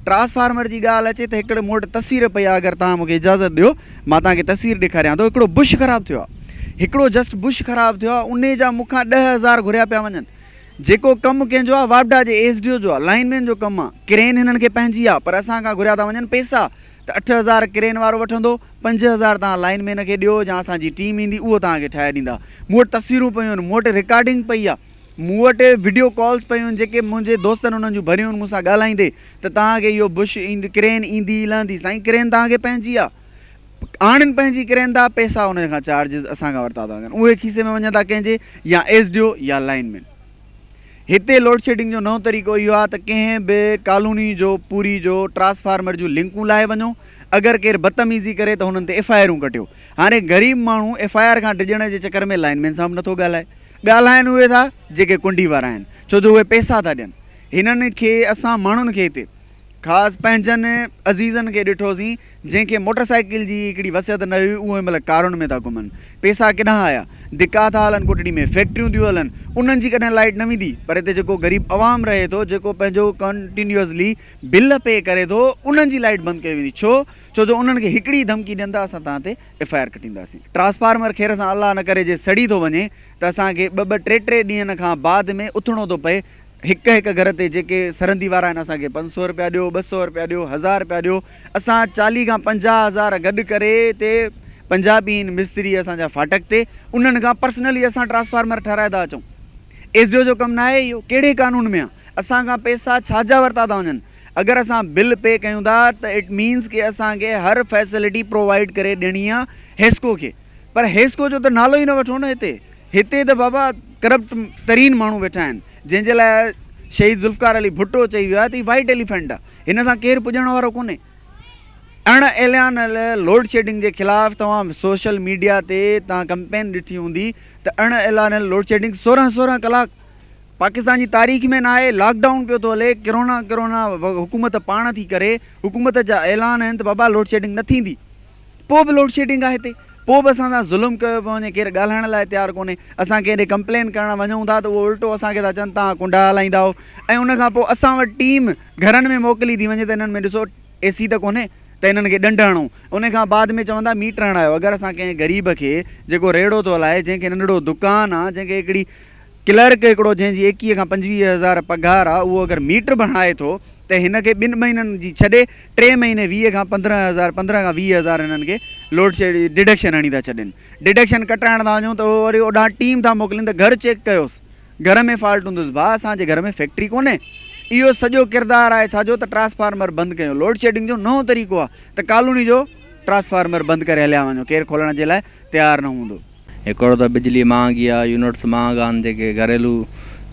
ٽرانسفارمر جي ڳالهه اچي ته هڪڙي مون وٽ تصوير پئي آهي اگر توهان مون کي اجازت ڏيو مان توهان کي تصوير ڏيکاريان ٿو هڪڙو بش خراب ٿيو آهي هڪڙو جسٽ بش خراب ٿيو آهي انهي جا مون کان 10,000 گهريا پيا وڃن جيڪو ڪم ڪنهن جو آهي واپڊا جي ايس ڊي او جو آهي لائين مين جو ڪم آهي ڪرين هنن کي پنهنجي آهي پر اسان کان گهريا ٿا وڃن پئسا ته 8000 ڪرين وارو وٺندو، 5000 توهان لائين مين کي ڏيو يا اسان جي ٽيم ايندي اهو توهان کي ٺاهي ڏيندا. مون وٽ تصويرون پيون آهن، مون وٽ رڪارڊنگ پئي آهي، مون وٽ وڊيو ڪالز پيون آهن جيڪي منهنجي دوستن انهن جون ڀريون آهن مون سان ڳالهائيندي ته توهان کي اهو بش ايندي ڪرين ايندي لهندي سائين ڪرين توهان کي پنهنجي آهي آڻين پنهنجي ڪرين ٿا پئسا ان کان چارجز اسان کان ورتا ٿا وڃن اهي کيسي ۾ وڃن ٿا ڪنهن جي يا ايس ڊي او يا لائين مين. هتي لوڊشيڊنگ جو نئون طريقو اهو آهي ته ڪنهن به ڪالوني جو پوري جو ٽرانسفارمر جون لنڪون لاهي وڃو اگر ڪير بدتميزي ڪري ته هنن تي ايف I آرون ڪٽيو هاڻي غريب ماڻهو ايف I R کان ڊڄڻ جي چڪر ۾ لائن مين سان به نٿو ڳالهائي ڳالهائن اهي ٿا جيڪي ڪنڊي وارا آهن ڇو جو اهي پئسا ٿا ڏين هنن کي اسان ماڻهن کي هتي خاص پنهنجن عزيزن کي ڏٺوسين، جنهن کي موٽر سائيڪل جي هڪڙي وسعت نه هئي، اهي هن مهل ڪارن ۾ ٿا گهمن. پئسا ڪيڏانهن آيا؟ ڌڪا ٿا هلن، ڪوٽڙي ۾ فيڪٽريون ٿيون هلن، انهن جي ڪڏهن لائيٽ نه ويندي، پر هتي جيڪو غريب عوام رهي ٿو، جيڪو پنهنجو ڪنٽينيوسلي بل پي ڪري ٿو، انهن جي لائيٽ بند ڪئي ويندي. ڇو؟ ڇو جو انهن کي هڪڙي ئي ڌمڪي ڏين ٿا، اسان توهان تي ايف I R ڪٽينداسين. Transformer خير سان الله نه ڪري جي سڙي ٿو وڃي ته اسان کي ٻه ٻه ٽي ٽي ڏينهن کان بعد ۾ اٿڻو ٿو پئي، هڪ هڪ گهر تي جيڪي سرندي وارا آهن اسان کي 500 رپيا ڏيو، 200 رپيا ڏيو، هزار رپيا ڏيو، اسان 40 کان 50 هزار گڏ ڪري تي پنجابي آهن مستري اسان جا ڦاٽڪ تي انهن کان پرسنلي اسان ٽرانسفارمر ٺهرائي ٿا اچون. ايس ڊي او جو ڪم ناهي اهو، ڪهڙي قانون ۾ آ؟ اسان کان پئسا ڇا جا ورتا ٿا وڃن؟ اگر اسان بل پي ڪيون ٿا ته it means ڪي اسان کي هر فيسلٽي پرووائيڊ ڪري ڏيڻي آ حيسڪو کي پر حيسڪو جو ته نالو ئي نه وٺو نه هتي. هتي ته بابا ڪرپٽ ترين ماڻهو ويٺا آهن جنهن جي لاء شهيد ذوالفقار علي ڀٽو چئي ويو آهي ته هي وائيٽ ايليفنٽ آهي هن سان ڪير پڄڻ وارو ڪونهي. اڻ اعلانيل لوڊشيڊنگ جي خلاف توهان سوشل ميڊيا تي توهان ڪمپين ڏٺي هوندي ته اڻ اعلانيل لوڊشيڊنگ 16 16 ڪلاڪ پاڪستان جي تاريخ ۾ ناهي لاڪ ڊائون پيو ٿو هلي ڪرونا ڪرونا حڪومت پاڻ ٿي ڪري حڪومت جا اعلان آهن ته بابا لوڊشيڊنگ نه ٿيندي پوء به لوڊشيڊنگ آهي هتي پوء به اسان سان ظلم ڪيو پيو وڃي ڪير ڳالهائڻ لاء تيار ڪونهي اسان ڪنهن ڏي ڪمپلين ڪرڻ وڃون ٿا ته اهو الٽو اسان کي ٿا چون توهان ڪنڊا هلائيندا آهيو ۽ ان کان پوء اسان وٽ ٽيم گهرن ۾ موڪلي ٿي وڃي ته انهن ۾ ڏسو اي سي ته ڪونهي ته انهن کي ڏنڊ هڻو ان کان بعد ۾ چوندا ميٽر هڻايو اگر اسان ڪنهن غريب کي جيڪو ريڙهو ٿو هلائي جنهن کي ننڍڙو دڪان آ جنهن کي هڪڙي ڪلرڪ هڪڙو جنهن جي 21 کان 25 هزار پگهار آ اهو اگر ميٽر به هڻائي ٿو ته هن کي ٻن مهينن جي ڇڏي ٽي مهيني 20 کان 15 هزار 15 کان 20 هزار هنن کي لوڊ شيڊ ڊڊڪشن هڻي ٿا ڇڏين ڊڊڪشن ڪٽائڻ ٿا وڃون ته اهو وري اوڏانهن ٽيم ٿا موڪلين ته گهر چيڪ ڪيوس گهر ۾ فالٽ هوندس ڀاء اسان جي گهر ۾ فيڪٽري ڪونهي اهو سڄو ڪردار آهي ڇا جو ته ٽرانسفارمر بند ڪيو لوڊ شيڊنگ جو نئون طريقو آ ته ڪالوني جو ٽرانسفارمر بند ڪري هليا وڃو ڪير کولڻ جي لاء تيار نه هوندو. هڪڙو ته بجلي مهانگي آ، يونٽس مهانگا آهن جيڪي گهريلو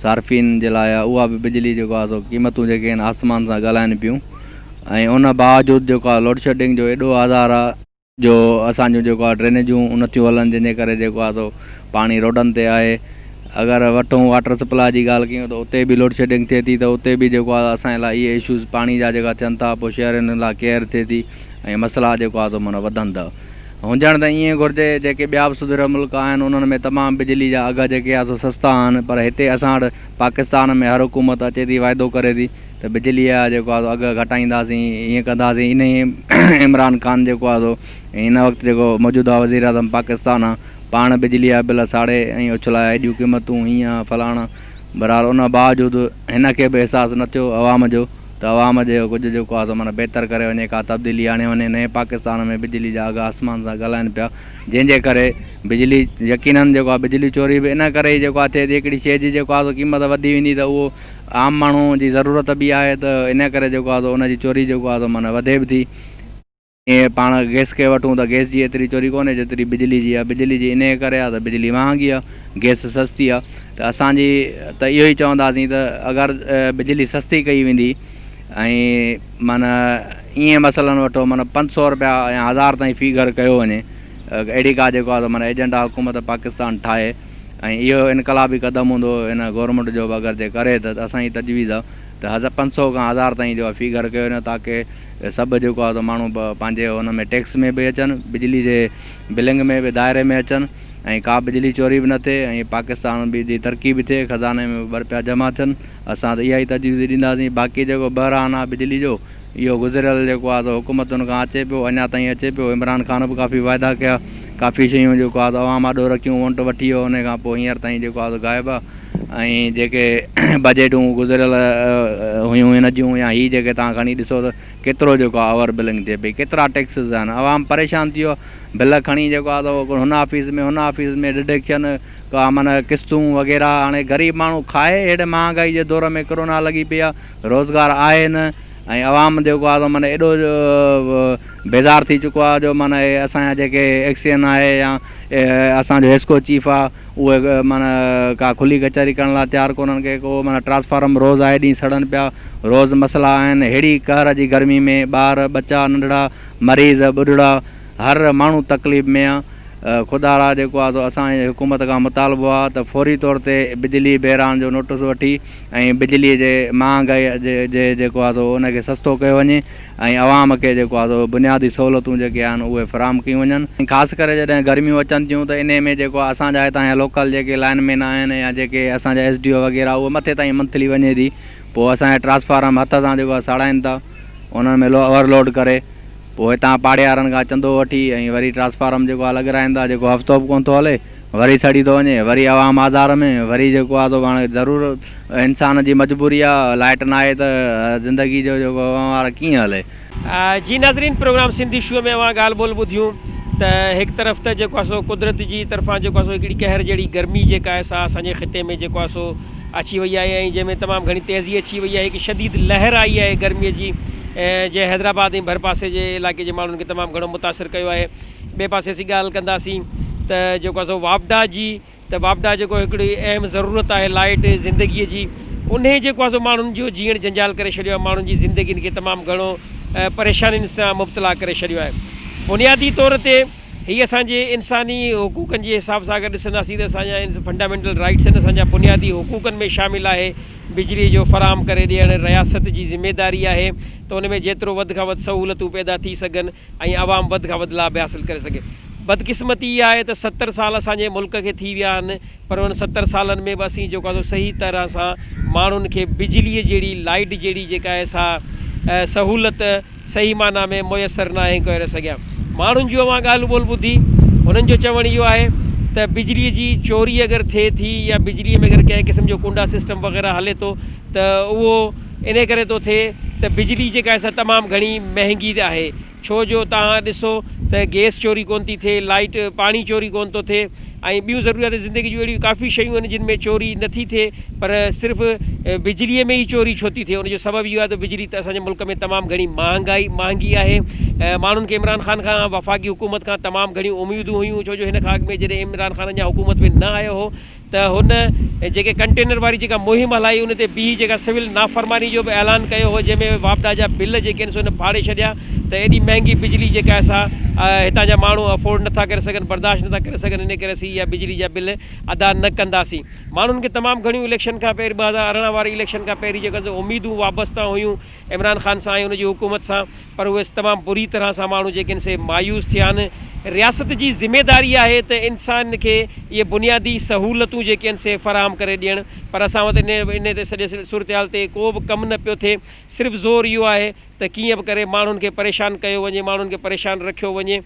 صارفين جي لاء آ اها به بجلي جيڪو آ سو قيمتون جيڪي آهن آسمان سان ڳالهائن پيون ۽ ان باوجود جيڪو آ لوڊشيڊنگ جو ايڏو آزار آ جو اسان جون جيڪو آ ڊرينيجون نه ٿيون هلن جنهن جي ڪري جيڪو آ سو پاڻي روڊن تي آهي اگر وٺون واٽر سپلاء جي ڳالهه ڪيون ته اتي به لوڊشيڊنگ ٿئي ٿي ته اتي به جيڪو آ اسان جي لاء اهي اشوز پاڻي جا جيڪا ٿين ٿا پوء شهرين لاء ڪيئر ٿئي ٿي ۽ مسئلا جيڪو آ سو معنيٰ وڌن ٿا. هجڻ ته ائين گهرجي، جيڪي ٻيا به سڌريل ملڪ آهن انهن ۾ تمام بجلي جا اگهه جيڪي آهي سو سستا آهن پر هتي اسان وٽ پاڪستان ۾ هر حڪومت اچي ٿي واعدو ڪري ٿي ته ته بجلي جا جيڪو آهي سو اگهه گهٽائينداسين ائين ڪنداسين انهي عمران خان جيڪو آهي سو هن وقت جيڪو موجوده وزيراعظم پاڪستان آهي پاڻ بجلي جا بل ساڙي ۽ اڇلايا ايڏيون قيمتون هيئن فلاڻا بھرحال ان باوجود هن کي به احساس نه ٿيو عوام جو ته عوام جو ڪجهه جيڪو آهي سو معنيٰ بهتر ڪري وڃي ڪا تبديلي آڻي وڃي نئين پاڪستان ۾ بجلي جا اگهه آسمان سان ڳالهائن پيا جنهن جي ڪري بجلي يقينن جيڪو آهي بجلي چوري به ان ڪري ئي جيڪو آهي ٿئي ٿي هڪڙي شيء جي جيڪو آهي سو قيمت وڌي ويندي ته اهو عام ماڻهو جي ضرورت به آهي ته ان ڪري جيڪو آهي سو ان جي چوري جيڪو آهي سو معنيٰ وڌي به ٿي. ائين پاڻ گئس کي وٺون ته گئس جي ايتري چوري ڪونهي جيتري بجلي جي آهي. بجلي جي انهيء ڪري آهي ته بجلي مهانگي آهي، گئس سستي آهي ته اسان جي ته اهو ئي چونداسين ته اگر بجلي سستي ڪئي ويندي ۽ معنيٰ ائين مثلاً وٺو معنيٰ 500 رپيا يا هزار تائين في گهر ڪيو وڃي اهڙي ڪا جيڪو آهي ته معنيٰ ايجنڊا حڪومت پاڪستان ٺاهي ۽ اهو انقلابي قدم هوندو هن گورنمينٽ جو به اگر جي ڪري ته اسان جي تجويز آهي ته 500 کان هزار تائين جو آهي في گهر ڪيو وڃي تاڪه سڀ جيڪو آهي سو ماڻهو به پنهنجي ان ۾ ٽيڪس ۾ به اچن بجلي جي بلنگ ۾ به دائري ۾ اچن ۽ ڪا بجلي چوري به نه ٿئي ۽ پاڪستان به جي ترقي به ٿئي خزاني ۾ به ٻه رپيا جمع ٿين اسان ته اها ئي تجويز ڏينداسين باقي جيڪو بحران آهي بجلي جو اهو گذريل جيڪو آهي سو حڪومتن کان اچي پيو اڃا تائين اچي پيو عمران خان به ڪافي واعدا ڪيا ڪافي شيون جيڪو آهي سو عوام آڏو رکيون وونٽ وٺي ويو ان کان پوء هينئر تائين جيڪو آهي سو غائب آهي ۽ جيڪي بجيٽون گذريل هيون هن جون يا هي جيڪي توهان کڻي ڏسو ته ڪيترو جيڪو آهي اوور بلنگ ٿئي پئي ڪيترا ٽيڪسز آهن عوام پريشان ٿي ويو آهي بل کڻي جيڪو آهي سو هن آفيس ۾ هن آفيس ۾ ڊڊڪشن ڪا معنيٰ قسطون وغيره هاڻي غريب ماڻهو کائي هيڏي مهانگائي جي دور ۾ ڪرونا لڳي پئي آهي روزگار آهي نه ۽ عوام جيڪو آهي سو معنيٰ ايڏو بيزار ٿي چڪو آهي جو معنيٰ اسان جا جيڪي ايڪسين آهي يا اسان جو حيسڪو چيف آهي اهي معنيٰ ڪا کلي ڪچهري ڪرڻ لاء تيار ڪونهن ڪي ڪو معنيٰ ٽرانسفارم روز آئي ڏينهن سڙن پيا روز مسئلا آهن ههڙي قهر جي گرمي ۾ ٻار ٻچا ننڍڙا مريض ٻڍڙا هر ماڻهو تڪليف ۾ آ خدا را جيڪو آ سو اسان جي حڪومت کان مطالبو آ ته فوري طور تي بجلي بحران جو نوٽس وٺي ۽ بجلي جي مهانگائي جي جيڪو آ سو ان کي سستو ڪيو وڃي ۽ عوام کي جيڪو آهي سو بنيادي سهولتون جيڪي آهن اهي فراهم ڪيون وڃن ۽ خاص ڪري جڏهن گرميون اچن ٿيون ته انهي ۾ جيڪو آهي اسان جا هتان جا لوڪل جيڪي لائن مين آهن يا جيڪي اسان جا ايس ڊي او وغيره اهي مٿي تائين منٿلي وڃي ٿي پوء اسان جا ٽرانسفارم هٿ سان جيڪو آهي ساڙائين ٿا انهن ۾ اوور لوڊ ڪري پوء هتان پاڙيوارن کان چندو وٺي ۽ وري ٽرانسفارم جيڪو آهي لڳرائين ٿا جيڪو هفتو به ڪونه ٿو هلي وري سڙي ٿو وڃي وري عوام آزار ۾ وري جيڪو آ سو پاڻ ضرور انسان جي مجبوري آ لائٽ ناهي ته زندگي جو جيڪو وهنوار ڪيئن هلي. جي ناظرين پروگرام سنڌي شو ۾ اوهان ڳالهه ٻولهه ٻڌيون ته هڪ طرف ته جيڪو آ سو قدرت جي طرفان جيڪو آ سو هڪڙي قهر جهڙي گرمي جيڪا آهي سا اسان جي خطي ۾ جيڪو آ سو اچي وئي آهي ۽ جنهن ۾ تمام گهڻي تيزي اچي وئي آهي هڪ شديد لهر آئي آهي گرمي جي جنهن حيدرآباد ۽ ڀرپاسي جي علائقي جي ماڻهن کي تمام گهڻو متاثر ڪيو آهي. ٻئي پاسي اسين ڳالهه ڪنداسين ته جيڪو آهي سو واپڊا جي ته واپڊا جيڪو هڪڙي اهم ضرورت آهي لائيٽ زندگيء جي انهي جيڪو آهي سو ماڻهن جو جيئڻ جنجال ڪري ڇڏيو آهي ماڻهن جي زندگين کي تمام گهڻو پريشانين سان مبتلا ڪري ڇڏيو آهي بنيادي طور تي هي اسان جي انساني حقوقن جي حساب سان اگر ڏسنداسين ته اسان جا فنڊامينٽل رائيٽس آهن اسان جا بنيادي حقوقن ۾ شامل آهي بجلي جو فراهم ڪري ڏيڻ رياست جي ذميداري آهي ته ان ۾ جيترو وڌ کان وڌ سهولتون پيدا ٿي سگهن ۽ عوام وڌ کان وڌ لاڀ حاصل ڪري سگهي. بدقسمتي اها آهي ته 70 سال اسان جي ملڪ کي ٿي ويا آهن پر انهن 70 سالن ۾ به اسين جيڪو آهي سو صحيح طرح سان ماڻهن کي بجليء جهڙي لائيٽ جهڙي جيڪا آهي سا سهولت صحيح معنيٰ ۾ ميسر ناهي ڪري سگهيا. ماڻهن جون اوهان ڳالهه ٻولهه ٻڌي هنن جو چوڻ اهو آهي ته بجليء جي چوري اگر ٿئي ٿي يا بجليء ۾ اگر ڪنهن قسم جو ڪنڊا سسٽم وغيره هلي ٿو ته اهو انهي ڪري ٿو ٿئي ته بجلي جيڪا آهي سا تمام گهڻي مهنگي آهي ڇو جو توهان ڏسو ته گيس چوري ڪونه ٿي ٿئي لائيٽ پاڻي چوري ڪونه ٿو ٿئي ۽ ٻيون ضروريات زندگي جون اهڙيون ڪافي شيون آهن جن ۾ چوري نه ٿي ٿئي پر صرف بجلي ۾ ئي چوري ڇو ٿي ٿئي ان جو سبب اهو آهي ته بجلي ته اسان جي ملڪ ۾ تمام گهڻي مهانگائي مهانگي آهي ماڻهن کي عمران خان کان وفاقي حڪومت کان تمام گهڻيون اميدون هيون ڇو جو هن کان اڳ ۾ جڏهن عمران خان اڃا حڪومت ۾ نه آيو هو ته هن جيڪي ڪنٽينر واري جيڪا مهم هلائي ان تي بيهي جيڪا سول نافرماني جو به اعلان ڪيو هو جنهن ۾ واپڊا جا بل جيڪي آهن سو هن ڦاڙي ڇڏيا ته ايڏي مهنگي بجلي جيڪا آهي سا هتان جا ماڻهو افورڊ نٿا ڪري سگهن برداشت نٿا ڪري سگهن ان ڪري اسين اها بجلي جا بل ادا نه ڪنداسين. ماڻهن کي تمام گهڻيون اليڪشن کان پهرين 2018 واري اليڪشن کان پهرين جيڪا اميدون وابسته هيون عمران خان سان ۽ ان جي حڪومت سان پر اهي تمام بري طرح سان ماڻهو جيڪي آهن سي مايوس ٿيا آهن. رياست جي ذميداري آهي ته انسان کي اهي بنيادي سهولتون جيڪي آهن سي فراهم ڪري ڏيڻ پر اسان وٽ ان تي سڄي صورتحال تي ڪو به ڪم نه پيو ٿئي صرف زور اهو آهي ته ڪيئن به ڪري ماڻهن کي پريشان ڪيو وڃي ماڻهن کي پريشان رکيو وڃي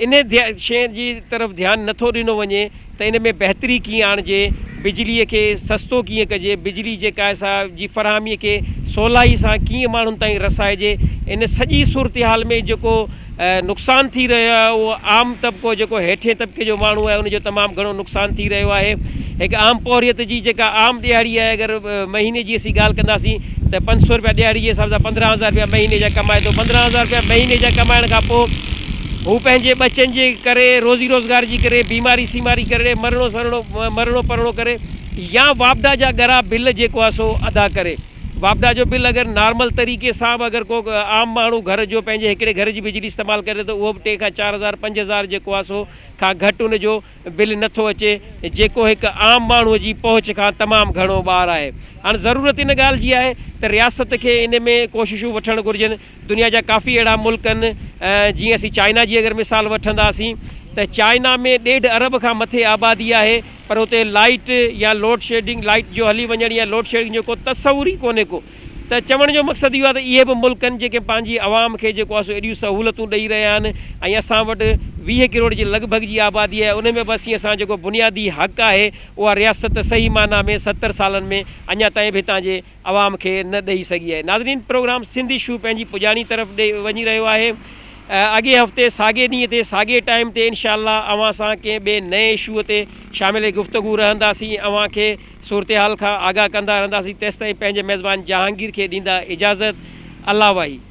انهي شيء جي طرف ڌيان نه ٿو ڏنو وڃي ته ان ۾ بهتري ڪيئن آڻجي، بجليء کي سستو ڪيئن ڪجي، بجلي جيڪا آهي سا جي فراهميء کي سولائي سان ڪيئن ماڻهن تائين رسائجي، ان سڄي صورتحال ۾ جيڪو نقصان ٿي رهيو آهي اهو عام طبقو جيڪو هيٺين طبقي جو ماڻهو آهي ان جو تمام گهڻو نقصان ٿي رهيو آهي. هڪ عام پورهيت جي جيڪا عام ڏهاڙي آهي اگر مهيني جي اسين ڳالهه ڪنداسين ته 500 رپيا ڏهاڙي جي حساب سان 15 هزار رپيا مهيني جا ڪمائي ٿو، 15 هزار رپيا مهيني جا ڪمائڻ کان پوء هو پنهنجي ٻچن جي ڪري، روزي روزگار جي ڪري، بيماري سيماري ڪري، مرڻو سرڻو، مرڻو پرڻو ڪري يا واپڊا جا ڳرا بل جيڪو آهي سو ادا ڪري. واپڊا جو بل اگر نارمل طريقي سان به اگر ڪو عام ماڻهو گهر جو پنهنجي هڪڙي گهر جي بجلي استعمال ڪري ته اهو به ٽي کان چار هزار پنج هزار جيڪو آهي سو کان گهٽ ان جو بل نه ٿو اچي جيڪو هڪ عام ماڻهو جي پهچ کان تمام گهڻو ٻاهر آهي. هاڻ ضرورت ان ڳالهه جي آهي ته رياست کي ان ۾ ڪوششون وٺڻ گهرجن. دنيا جا ڪافي اهڙا ملڪ آهن جيئن اسين چائنا جي اگر مثال وٺنداسين ته چائنا ۾ ڏيڍ ارب کان مٿي آبادي آهي پر اتي لائيٽ يا لوڊ شيڊنگ لائيٽ جو هلي وڃڻ يا لوڊ شيڊنگ جو ڪو تصور ئي ڪونهي ڪو ته چوڻ جو مقصد اهو آهي ته اهي به ملڪ آهن جيڪي پنهنجي عوام کي جيڪو آهي سو ايڏيون سهولتون ڏئي رهيا آهن ۽ اسان وٽ 20 ڪروڙ جي لڳ ڀڳ جي آبادي آهي ان ۾ به اسين اسان جيڪو بنيادي حق آهي اها رياست صحيح معنيٰ ۾ 70 سالن ۾ اڃا تائين به هتان جي عوام کي نه ڏئي سگهي آهي. ناظرين پروگرام سنڌ اشو پنهنجي پڄاڻي طرف ڏي وڃي رهيو آهي. اڳئين هفتي ساڳئي ڏينهن تي ساڳئي ٽائيم تي انشاء الله اوهان سان ڪنهن ٻئي نئين اشو تي شامل گفتگو رهنداسين اوهان کي صورتحال کان آگاهه ڪندا رهنداسين تيستائين پنهنجي ميزبان جهانگير کي ڏيندا اجازت الله واهي.